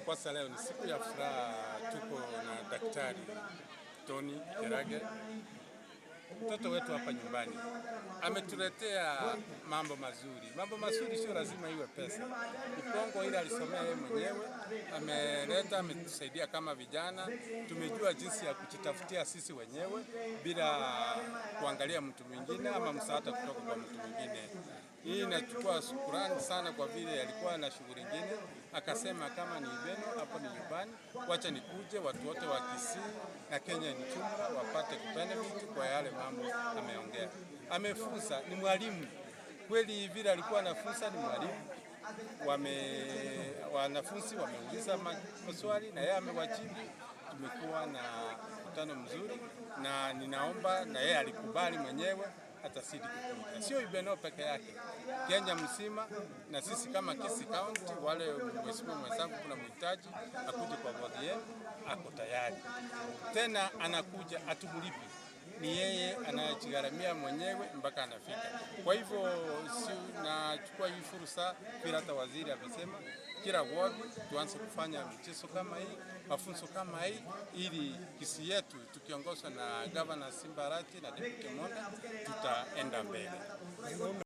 Kwanza leo ni siku ya furaha, tuko na Daktari Tony Kerage, mtoto wetu hapa nyumbani ametuletea mambo mazuri. Mambo mazuri sio lazima iwe pesa, Ipongo ile alisomea yeye mwenyewe ameleta, ametusaidia kama vijana, tumejua jinsi ya kujitafutia sisi wenyewe bila kuangalia mtu mwingine ama msaada kutoka kwa mtu mwingine. Hii inachukua shukurani sana kwa vile alikuwa na shughuli nyingine, akasema kama ni Ibeno hapo ni nyumbani, wacha nikuje, watu wote wa Kisii na Kenya ni jumla wapate kubenefit kwa yale mambo ameongea. Amefunza, ni mwalimu kweli, vile alikuwa anafunza ni mwalimu. Wanafunzi wameuliza maswali na yeye amewajibu. Tumekuwa na mkutano mzuri, na ninaomba na yeye alikubali mwenyewe atazidi kukuja, sio Ibeno peke yake, Kenya mzima, na sisi kama Kisii County, wale mheshimiwa mwenzangu kuna mhitaji akuje kwa wodi yenu, ako tayari tena, anakuja atumulipi ni yeye anayejigharamia mwenyewe mpaka anafika. Kwa hivyo si nachukua hii fursa vile hata waziri amesema, kila ward tuanze kufanya michezo kama hii, mafunzo kama hii, ili Kisii yetu tukiongozwa na Governor Simba Arati na Deputy Monda tutaenda mbele.